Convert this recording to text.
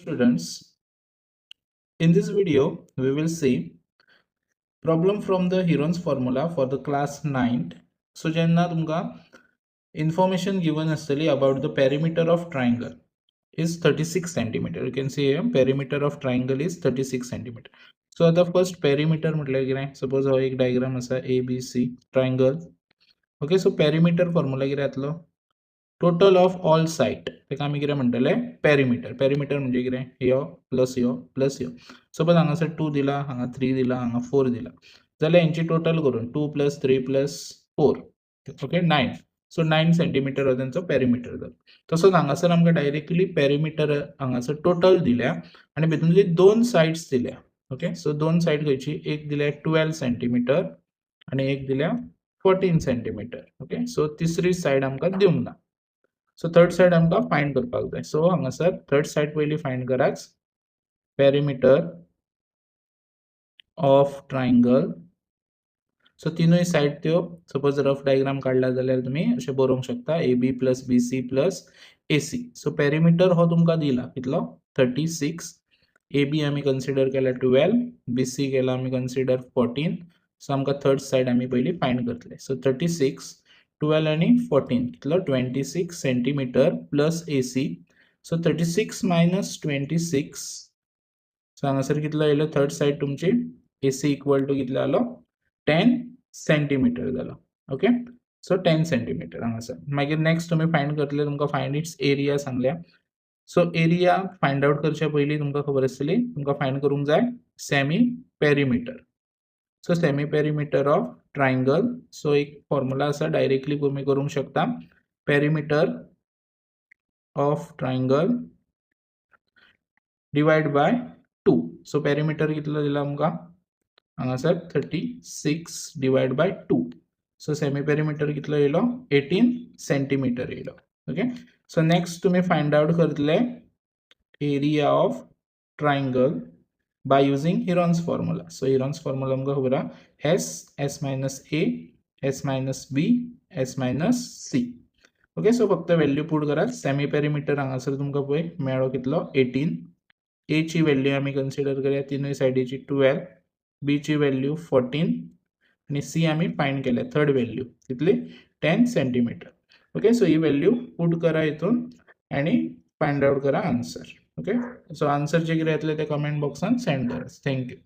Students, in this video we will see problem from the Heron's formula for the class 9th. So जेन्ना तुमकां information given आसतली about the perimeter of triangle is 36 centimeter. You can see here perimeter of triangle is 36 centimeter. So आता first perimeter म्हटल्यार कितें? Suppose हो एक diagram आसा A B C triangle. Okay, so perimeter formula कितें जातलो? Total of all side, ताका आमी कितें म्हणटले? पेरिमीटर. पेरिमीटर म्हणजे कितें? ह्यो प्लस ह्यो प्लस ह्यो. सपोज हांगासर टू दिला, हांगा थ्री दिला, हांगा फोर दिला जाल्यार हेंची टोटल करून two plus three plus four, okay, 9. So 9 centimeter हो तेंचो पेरिमीटर जालो. तसोच हांगासर आमकां डायरेक्टली पेरिमीटर हांगासर टोटल दिल्या आनी भितूनली दोन सायड्स दिल्या. ओके, सो दोन सायड खंयची? एक दिल्या 12 सेंटीमिटर आनी एक दिल्या 14 सेंटीमिटर. ओके, सो तिसरी सायड आमकां दिवंक ना. सो थर्ड सायड आमकां फायंड करपाक जाय. सो हांगासर थर्ड सायड पयलीं फायंड करात. पेरिमीटर ऑफ ट्रायंगल, सो तिनूय सायड त्यो सपोज रफ डायग्राम काडला जाल्यार तुमी अशें बरोवंक शकता, A B plus B C plus A C. So perimeter हो तुमकां दिला कितलो? 36. ए बी आमी कन्सिडर केला 12, बी सी केला आमी कन्सिडर 14. सो आमकां थर्ड सायड आमी पयलीं फायंड करतले. सो 36, 12 आनी 14 कितलो? 26 centimeter plus A C. So 36 minus 26. So हांगासर कितलो येयलो? थर्ड सायड तुमची ए सी इक्वल टू कितलो जालो? 10 सेंटीमिटर जालो. ओके, सो 10 सेंटीमिटर हांगासर. मागीर नेक्स्ट तुमी फायंड करतले, तुमकां फायंड it's area सांगल्या. सो एरिया फायंड आउट करच्या पयलीं तुमकां खबर आसतली, तुमकां फायंड करूंक जाय semi perimeter. So semi perimeter of triangle, so एक फॉर्मुला आसा, डायरेक्टली तुमी करूंक शकता, perimeter of triangle divide by 2. So perimeter कितलो दिला आमकां हांगासर? 36 divide by 2. So semi perimeter कितलो येयलो? 18 सेंटीमिटर येयलो. ओके, सो नेक्स्ट तुमी फायंड आउट करतले area of triangle by using Heron's formula. So Heron's formula आमकां खबर आहा, S S minus A S minus B S minus C. Okay, so फक्त value put करात. सेमी पेरिमिटर हांगासर तुमकां पळय मेळ्ळो कितलो? 18. एची व्हॅल्यू आमी कन्सिडर करया तिनूय सायडीची 12, बीची व्हॅल्यू 14 आनी सी आमी फायंड केल्या थर्ड व्हॅल्यू कितली? 10 सेंटीमिटर. ओके, सो ही व्हॅल्यू पुट करा हितून आनी फायंड आउट करा आन्सर. ओके, सो आन्सर जे कितें येतलें ते कमेंट बॉक्सान सेंड करात. Thank you.